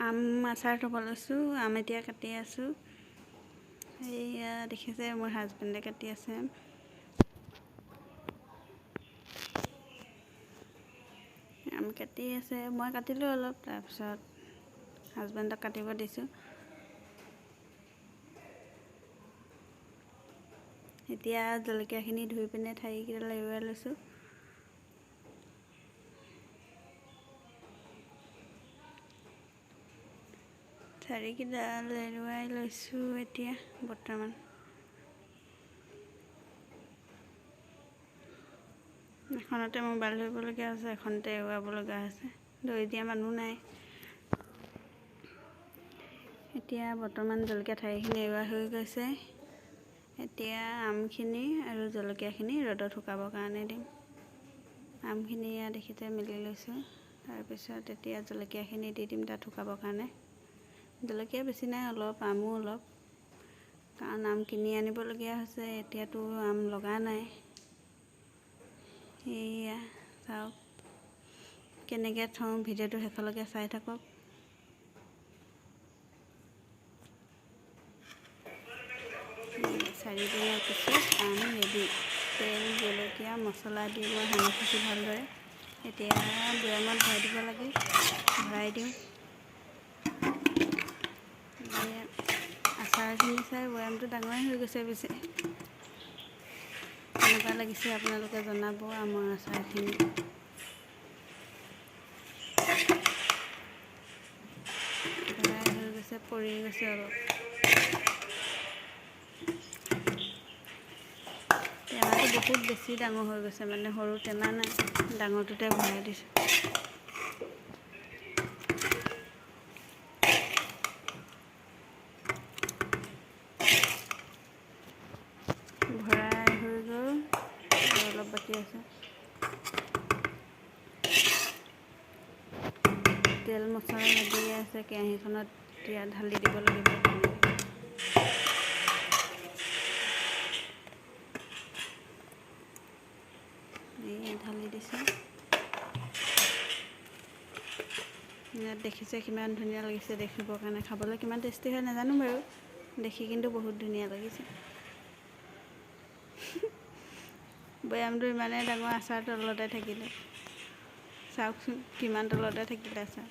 আম আচাৰ থ'ব লৈছোঁ। আম এতিয়া কাটি আছোঁ। এইয়া দেখিছে, মোৰ হাজবেণ্ডে কাটি আছে। আম কাটি আছে, মই কাটিলোঁ অলপ, তাৰপিছত হাজবেণ্ডক কাটিব দিছোঁ। এতিয়া জলকীয়াখিনি ধুই পিনে ঠাৰিকেইডাল এৰুৱাই লৈছোঁ। ঠাৰিকেইডাল এৰুৱাই লৈছোঁ এতিয়া বৰ্তমান। এখনতে মোবাইল ধৰিবলগীয়া হৈছে, এখনতে এৰুৱাব লগা হৈছে, ধৰি দিয়া মানুহ নাই। এতিয়া বৰ্তমান জলকীয়া ঠাৰিখিনি এৰুৱা হৈ গৈছে। এতিয়া আমখিনি আৰু জলকীয়াখিনি ৰ'দত শুকাবৰ কাৰণে দিম। আমখিনি এয়া দেখিছে মেলি লৈছোঁ। তাৰপিছত এতিয়া জলকীয়াখিনি দি দিম তাত শুকাবৰ কাৰণে। জলকীয়া বেছি নাই, অলপ, আমো অলপ, কাৰণ আম কিনি আনিবলগীয়া হৈছে, এতিয়াতো আম লগা নাই। এয়া চাওক কেনেকৈ থওঁ, ভিডিঅ'টো শেষলৈকে চাই থাকক। 4 দিনৰ পিছত আম ৰেডি। তেল, জলকীয়া, মছলা দি মই সানি থৈছোঁ ভালদৰে। এতিয়া বৈয়ামত ভৰাই দিব লাগে, ভৰাই দিওঁ। আচাৰখিনি চাই বৈয়ামটো ডাঙৰেই হৈ গৈছে পিছে। কেনেকুৱা লাগিছে আপোনালোকে জনাব আমৰ আচাৰখিনি। ভৰাই হৈ গৈছে, পৰি গৈছে অলপ। টেমাটো বহুত বেছি ডাঙৰ হৈ গৈছে, মানে সৰু টেমা নাই, ডাঙৰটোতে ভৰাই দিছোঁ। ভৰাই হৈ গ'ল, আৰু অলপ বাকী আছে। তেল মছলা ৰেডি আছে কেৰাহীখনত, এতিয়া ঢালি দিব লাগিব ধুনীয়াকৈ। এই ঢালি দিছোঁ। ইয়াত দেখিছে কিমান ধুনীয়া লাগিছে দেখিবৰ কাৰণে। খাবলৈ কিমান টেষ্টি হয় নাজানো বাৰু, দেখি কিন্তু বহুত ধুনীয়া লাগিছে। বৈয়ামটো ইমানেই ডাঙৰ, আচাৰ তলতে থাকিলে। চাওকচোন কিমান তলতে থাকিলে আচাৰ।